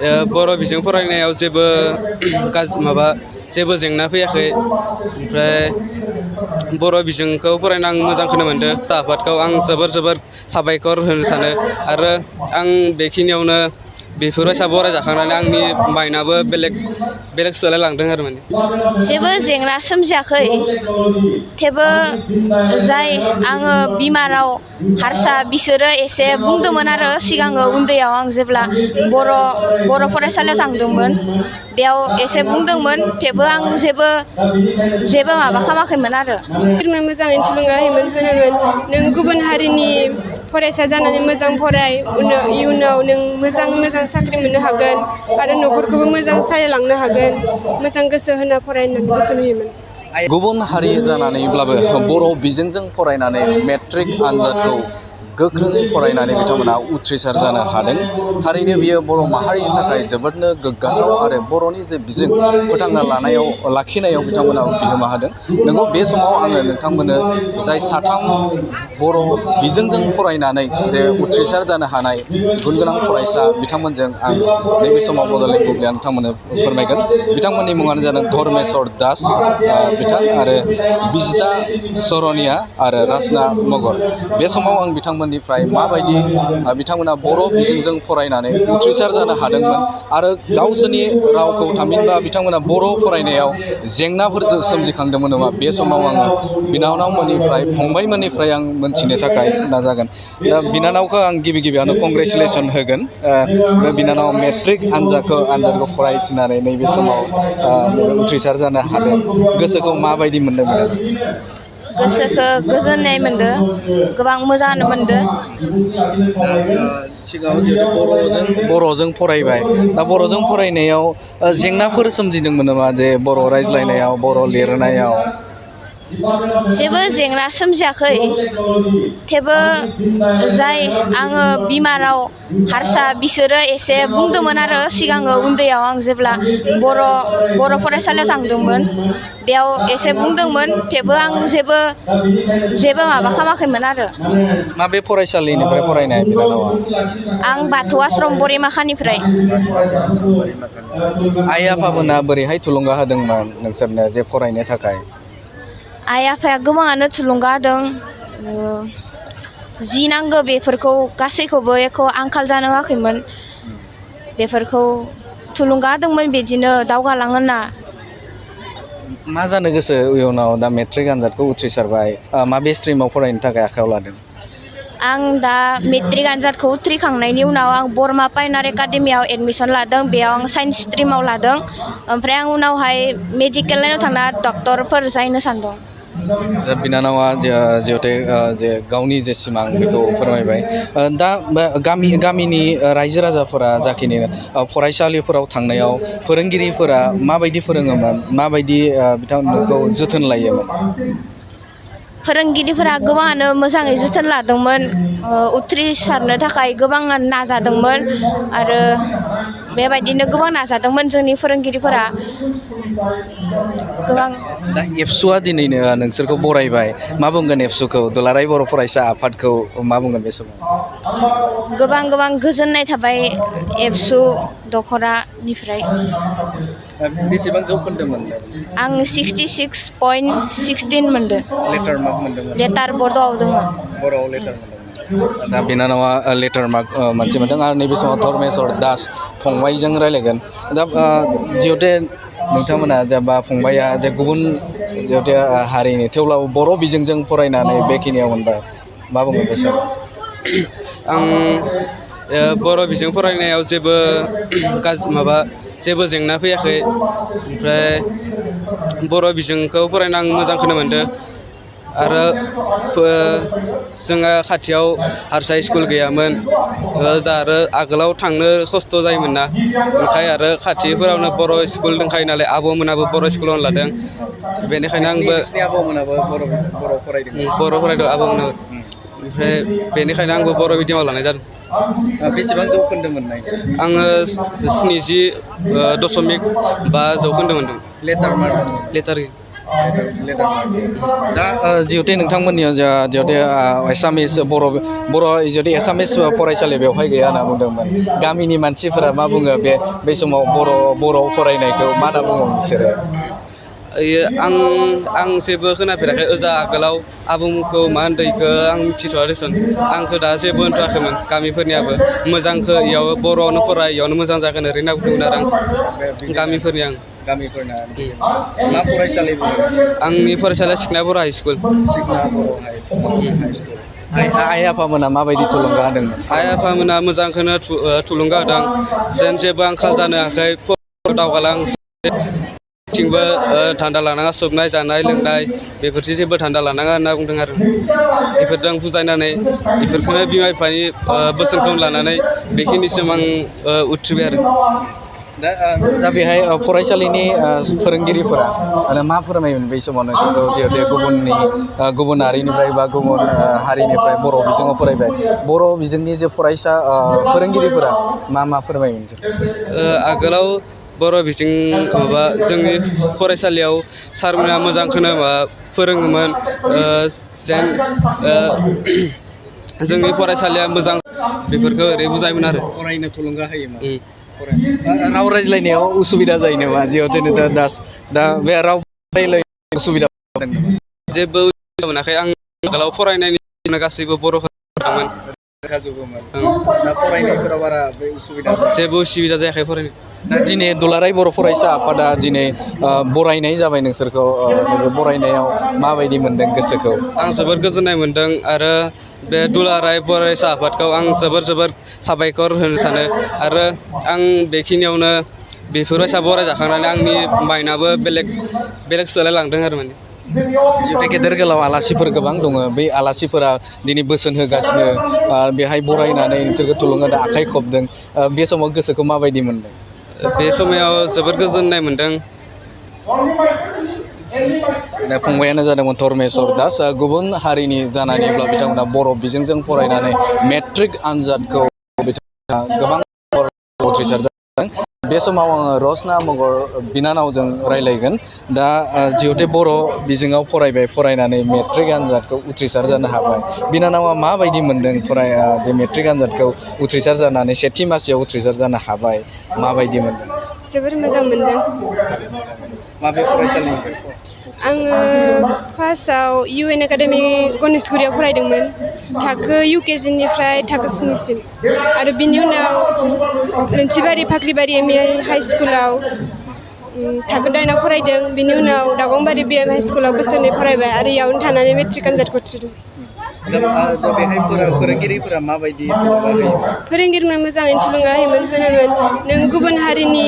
बर' बिजों फरायनायाव जेबो जेबो जेंना फैयाखै। ओमफ्राय बर' बिजोंखौ फरायना आं मोजांखौनो मोनदों। आफादखौ आं जोबोर साबायखर होनो सानो आरो आं बेखिनियावनो बेफोरबायसा बरायजाखांनानै आंनि माइन्दआबो बेलेग सोलायलांदों आरो माने। जेबो जेंना सोमजियाखै, थेवबो जाय आङो बिमा राव हारसा बिसोरो एसे बुंदोंमोन आरो सिगाङो उन्दैयाव आं जेब्ला बर' फरायसालियाव थांदोंमोन बेयाव एसे बुंदोंमोन, थेवबो आं जेबो माबा खालामाखैमोन आरो। मोजाङै थुलुंगा होनोमोन नों गुबुन हारिनि फरायसा जानानै मोजां फराय, इयुनाव नों मोजां साख्रि मोननो हागोन आरो न'खरखौबो मोजां सालायलांनो हागोन, मोजां गोसो होना फराय होननानै बोसोन होयोमोन। गुबुन हारि जानानैब्लाबो बर' बिजोंजों फरायनानै मेट्रिक आनजादखौ गोख्रोङै फरायनानै बिथांमोना उथ्रिसार जानो हादों। थारैनो बियो बर' माहारिनि थाखाय जोबोदनो गोग्गाथाव आरो बर'नि जे बिजों फोथांना लाखिनायाव बिथांमोना बिहोमा होदों। नंगौ, बे समाव आङो नोंथांमोननो जाय साथाम बर' बिजोंजों फरायनानै जे उथ्रिसार जानो हानाय गुन गोनां फरायसा बिथांमोनजों आं नैबे समाव बड'लेण्ड बुब्लियाव नोंथांमोननो फोरमायगोन। बिथांमोननि मुङानो जादों धर्मेश्वर दास बिथां आरो बिजिता सरनिया आरो राजना मगर। बे समाव आं बिथांमोननिफ्राय माबायदि बिथांमोना बर' बिजोंजों फरायनानै उथ्रिसार जानो हादोंमोन आरो गावसोरनि रावखौ थामहिनबा बिथांमोना बर' फरायनायाव जेंनाफोर सोमजिखांदोंमोन नामा, बे समाव आङो बिनानावमोननिफ्राय फंबायमोननिफ्राय आं मोनथिनो थाखाय नाजागोन। दा बिनानावखौ आं गिबियावनो कंग्रेसुलेसन होगोन। बे बिनानाव मेट्रिक आनजादखौ फरायथिनानै नैबे समाव नैबे उथ्रिसार जानो हादों। गोसोखौ माबायदि मोनदों बिनानाव? गोसोखौ गोजोननाय मोनदो, गोबां मोजाङानो मोनदो। दा सिगाङाव जिहेतु बर'जों फरायबाय, दा बर'जों फरायनायाव जेंनाफोर सोमजिदोंमोन नामा, जे बर' रायज्लायनायाव, बर' लिरनायाव? जेबो जेंना सोमजियाखै, थेवबो जाय आङो बिमा राव हारसा बिसोरो एसे बुंदोंमोन आरो सिगाङो उन्दैयाव आं जेब्ला बर' फरायसालियाव थांदोंमोन बेयाव एसे बुंदोंमोन, थेवबो आं जेबो माबा खालामाखैमोन आरो। माबे फरायसालिनिफ्राय फरायनाय बिनानावा? आं बाथौ आश्रम बरिमाखानिफ्राय। आइ आफामोना बोरैहाय थुलुंगा होदोंमोन नोंसोरनो जे फरायनो थाखाय? आइ आफाया गोबाङानो थुलुंगा होदों। जि नांगौ बेफोरखौ गासैखौबो आंखाल जानो होआखैमोन। बेफोरखौ थुलुंगा होदोंमोन, बिदिनो दावगालां होनना। मा जानो गोसो इयुनाव? दा मेट्रिक आनजादखौ उथ्रिसारबाय, माबे स्ट्रिमाव फरायनो थाखाय आखायाव लादों? आं दा मेट्रिक आनजादखौ उथ्रिखांनायनि उनाव आं बरमा फाइन आर्ट एकाडेमियाव एडमिसन लादों। बेयाव आं साइन्स स्ट्रिमाव लादों। ओमफ्राय आं उनावहाय मेडिकेल लाइनाव थांना डक्टरफोर जाहैनो सानदों। दा बिनानावा जिहेथु जे गावनि जे सिमां बेखौ फोरमायबाय, दा गामिनि रायजो राजाफोरा जाखिनि फरायसालिफोराव थांनायाव फोरोंगिरिफोरा माबायदि फोरोङोमोन, माबायदि बिथांमोनखौ जोथोन लायोमोन? फोरोंगिरिफोरा गोबाङानो मोजाङै जोथोन लादोंमोन, उथ्रिसारनो थाखाय गोबाङानो नाजादोंमोन आरो बेबायदिनो गोबां नाजादोंमोन जोंनि फोरोंगिरिफोरा गोबां। दा एबसुआ दिनैनो नोंसोरखौ बरायबाय, मा बुंगोन एबसुखौ, दुलाराय बर' फरायसा आफादखौ मा बुंगोन बे समाव? गोबां गोजोननाय थाबाय एबसु दख'रानिफ्राय। बेसेबां जौखोन्दो मोनदों? आं 66.16 मोनदों। लेटार मार्क मोनदोंमोन? लेटार बर्डआव दङ। बर'आव लेटार मोनदोंमोन। दा बिनानावा लेटार मार्क मोनसे मोनदों आरो नैबे समाव धर्मेश्वर दास फंबायजों रायज्लायगोन। दा जिहेथु नोंथांमोना जेनेबा फंबाया जे गुबुन जिहेथु हारिनि, थेवब्लाबो बर' बिजोंजों फरायनानै बेखिनियाव मोनबाय, मा बुंगोन बे समाव? आं बर' बिजों फरायनायाव जेबो जेंना फैयाखै। ओमफ्राय बर' बिजोंखौ फरायना आं मोजांखौनो मोनदों आरो जोंहा खाथियाव हारसा स्कुल गैयामोन। आरो आगोलाव थांनो खस्थ' जायोमोन ना, ओंखायनो आरो खाथिफोरावनो बर' स्कुल दंखायो नालाय, आब'मोनाबो बर' स्कुलावनो लादों। बेनिखायनो आंबो नोंसिनि आबौमोनाबो बर' फरायदोंमोन? बर' फरायदों आब'मोनाबो। ओमफ्राय बेनिखायनो आंबो बर' मिडियामाव लानाय जादों। बेसेबां जौखोन्दो मोननाय? आङो 70.5 जौखोन्दो मोनदों। Letter mark? लेटार दा जिहेतु नोंथांमोननियाव जिहेतु एसामिस बर' जिहेतु एसामिस फरायसालि बेवहाय गैया होनना बुंदोंमोन गामिनि मानसिफोरा मा बुङो बे समाव बर' फरायनायखौ मा होनना बुङो बिसोरो? आं जेबो खोनाफेराखै ओजा आगोलाव आबौमोनखौ मा होनदों इखौ आं मिथिथ'आ देसन आंखौ दा जेबो होनथ'वाखैमोन गामिफोरनियाबो मोजांखौ इयाव बर'आवनो फराय इयावनो मोजां जागोन ओरैनो होनना बुंदोंमोन आरो आं गामिफोरना मा फरायसालि बुङो? आंनि फरायसालिया सिखना बर' हाइ स्कुल। सिखना बर' हाइ स्कुल। आइ आफामोना माबायदि थुलुंगा होदोंमोन? आइ आफामोना मोजांखौनो थुलुंगा होदों जेन जेबो आंखाल जानो हायाखै दावगालां थिंबो धान्दा लानाङा सोबनाय जानाय लोंनाय बेफोरथि जेबो धान्दा लानाङा होनना बुंदों आरो बेफोरजों बुजायनानै बेफोरखौनो बिमा बिफानि बोसोनखौ लानानै बेखिनिसिम आं उथ्रिबाय आरो दा बेहाय फरायसालिनि फोरोंगिरिफोरा मा फोरमायोमोन बै समाव नोंसोरखौ जिहेतु गुबुन हारिनिफ्राय बा गुबुन हारिनिफ्राय बर' बिजोङाव फरायबाय बर' बिजोंनि जे फरायसा फोरोंगिरिफोरा मा फोरमायोमोन? आगोलाव बर' बिजों माबा जोंनि फरायसालियाव सारमोना मोजांखौनो फोरोङोमोन जेन जोंनि फरायसालिया मोजां बेफोरखौ ओरै बुजायोमोन आरो फरायनो थुलुंगा होयोमोन। राव रायज्लायनायाव उसुबिदा जायो नामा जिहेतु दा बे राव रायज्लायनाय उसुबिदा जेबो उसुबिदा मोनाखै आं आगोलाव फरायनायनि गासैबो बर'मोन दा फरायनायफोराव बारा जेबो उसुबिदा जायाखै फरायनो। दा दिनै दुलाराय बर' फरायसा आफादा दिनै बरायनाय जाबाय नोंसोरखौ नैबे बरायनायाव माबायदि मोनदों गोसोखौ? आं जोबोर गोजोननाय मोन्दों आरो बे दुलाराय फरायसा आफादखौ आं जोबोर साबायखर होनो सानो आरो आं बेखिनियावनो बेफोरबायसा बरायजाखांनानै आंनि माइन्दआबो बेलेग सोलायलांदों आरो माने गेदेर गोलाव आलासिफोर गोबां दङ बै आलासिफोरा दिनै बोसोन होगासिनो बेहाय बरायनानै नोंसोरखौ थुलुंगा आखाइ खबदों बे समाव गोसोखौ माबायदि मोनदों? बे समाव जोबोर गोजोननाय मोन्दों। फंबायानो जादोंमोन धर्मेश्वर दास गुबुन हारिनि जानानैब्ला बिथांमोना बर' बिजोंजों फरायनानै मेट्रिक आनजादखौ बिथांमोना गोबां उथ्रिसार जादों। बे समाव आङो रसना मगर बिनानावजों रायज्लायगोन। दा जिहेतु बर' बिजोङाव फरायनानै मेट्रिक आनजादखौ उथ्रिसार जानो हाबाय बिनानावा माबायदि मोनदों जे मेट्रिक आनजादखौ उथ्रिसार जानानै सेथि मासियाव उथ्रिसार जानो हाबाय माबायदि मोनदों? जोबोर मोजां मोनदों। माबे फरायसालिनिफ्राय? आङो फार्स्टआव UN एकाडेमि गणेशगुरियाव फरायदोंमोन थाखो UKG थाखो 9सिम आरो बिनि उनाव लोन्थिबारि फाख्रिबारि ME हाइ स्कुलाव थाखो 9आव फरायदों। बिनि उनाव दागंबारि BM हाइ स्कुलाव बोसोरनै फरायबाय आरो इयावनो थानानै मेट्रिक आनजादखौ उथ्रिदों। दा बेहाय फोरोंगिरिफोरा माबायदि थुलुंगा होयो? फोरोंगिरिनो मोजाङैनो थुलुंगा होयोमोन नों गुबुन हारिनि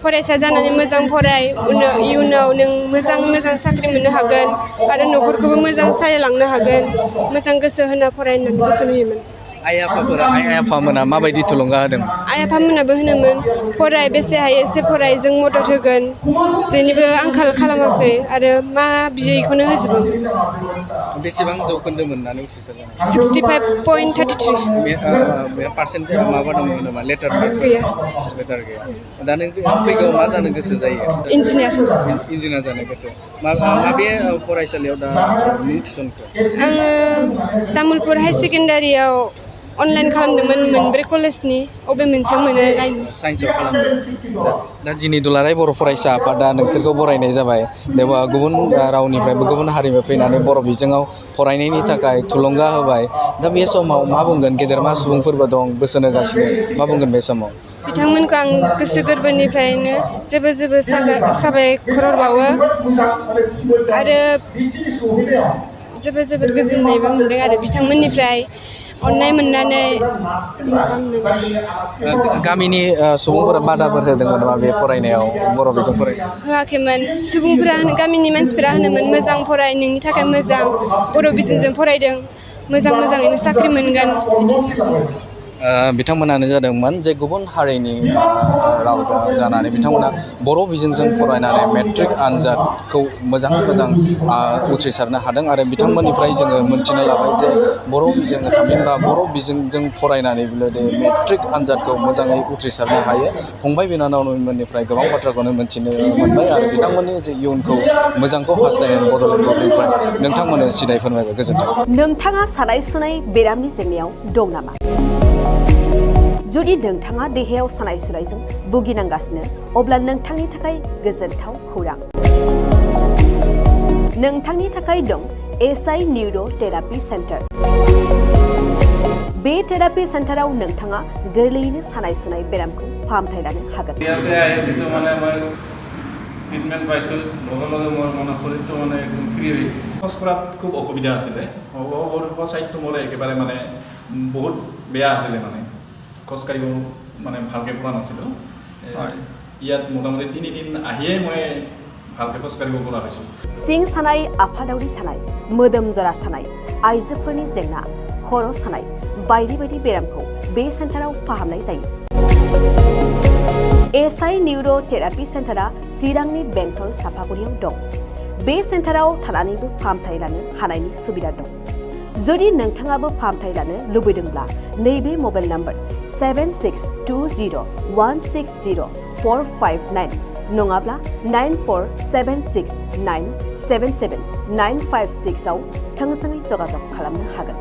फरायसा जानानै मोजां फराय इयुनाव नों मोजां साख्रि मोननो हागोन आरो न'खरखौबो मोजां सालायलांनो हागोन मोजां गोसो होना फराय होननानै बोसोन होयोमोन। आइ आफामोना माबायदि थुलुंगा होदोंमोन? आइ आफामोनाबो होनोमोन फराय बेसे हायो एसे फराय जों मदद होगोन जेनिबो आंखाल खालामाखै आरो मा बियो बेखौनो होजोबोमोन। बेसेबां जौखोन्दो मोननानै उथ्रिसार जानाय? 65.33। पार्सेन्टेज माबा दंमोन नामा लेटार गैया। दा नों फैगौआव मा जानो गोसो जायो? इन्जिनियार जानो गोसो। माबे फरायसालियाव दा मुं थिसनखो? आङो तामुलपुर हाई सेकेन्डारियाव अनलाइन खालामदोंमोन मोनब्रै कलेजनि अबे मोनसेयाव मोनो नायनि। साइन्सआव खालामदों। दा दिनै दुलाराय बर' फरायसा आफादा नोंसोरखौ बरायनाय जाबाय बेयाव गुबुन रावनिफ्रायबो गुबुन हारिनिफ्राय फैनानै बर' बिजोङाव फरायनायनि थाखाय थुलुंगा होबाय। दा बे समाव मा बुंगोन गेदेरमा सुबुंफोरबो दं बोसोन होगासिनो मा बुंगोन बे समाव? बिथांमोनखौ आं गोसो गोरबोनिफ्रायनो जोबोर साबायखर बावो आरो जोबोर गोजोननायबो मोनदों आरो बिथांमोननिफ्राय अननाय मोननानै गामिनि सुबुंफोरा बादाफोर होदोंमोन नामा बे फरायनायाव बर' बिजों फरायनायाव? होआखैमोन गामिनि मानसिफोरा होनोमोन मोजां फराय नोंनि थाखाय मोजां बर' बिजोंजों फरायदों मोजाङैनो साख्रि मोनगोन बिदि। बिथांमोनानो जादोंमोन जे गुबुन हारिनि राव जानानै बिथांमोना बर' बिजोंजों फरायनानै मेट्रिक आनजादखौ मोजाङै मोजां उथ्रिसारनो हादों आरो बिथांमोननिफ्राय जोङो मोनथिनो लाबाय जे बर' बिजों थामहिनबा बर' बिजोंजों फरायनानैबो दे मेट्रिक आनजादखौ मोजाङै उथ्रिसारनो हायो। फंबाय बिनानावमोननिफ्राय गोबां बाथ्राखौनो मोनथिनो मोनबाय आरो बिथांमोननि जे इयुनखौ मोजांखौ हास्थायनानै बड'लेण्ड गभमेन्टनिफ्राय नोंथांमोननो सिदाय फोरमायबाय। गोजोन्थों। नोंथाङा सानाय सुनाय बेरामनि जेंनायाव दं नामा? जुदि नोंथाङा देहायाव सानाय सुनायजों भुगिनांगासिनो अब्ला नोंथांनि थाखाय गोजोनथाव खौरां। नोंथांनि थाखाय दं एसआइ निउर' थेरापि सेन्टार। बे थेरापि सेन्टाराव नोंथाङा गोरलैयैनो सानाय सुनाय बेरामखौ फाहामथाय लानो हागोन। ট্ৰিটমেণ্ট পাইছোঁ লগে লগে মোৰ মনৰ শৰীৰটো মানে একদম ফ্ৰী হৈ গৈছে। খোজ কঢ়াত খুব অসুবিধা আছিলে, চাইডটো মোৰ একেবাৰে মানে বহুত বেয়া আছিলে, মানে খোজকাঢ়িব মানে ভালকৈ পৰা নাছিলোঁ। ইয়াত মোটামুটি 3 দিন আহিয়ে মই ভালকৈ খোজকাঢ়িব পৰা হৈছোঁ। सिं सानाय, आफादावरि सानाय, मोदोम जरा सानाय, आइजोफोरनि जेंना, खर' सानाय बायदि बायदि बेरामखौ बे सेन्टाराव फाहामनाय जायो। एसआइ निउर' थेरापि सेन्टारा चिरांनि बेंटल सापागुरियाव दं। बे सेन्टाराव थानानैबो फाहामथाय लानो हानायनि सुबिदा दं। जुदि नोंथाङाबो फाहामथाय लानो लुबैदोंब्ला नैबे मबाइल नम्बर 7620160459 नङाब्ला 9476977956 आव थोंजोङै जगाजग खालामनो हागोन।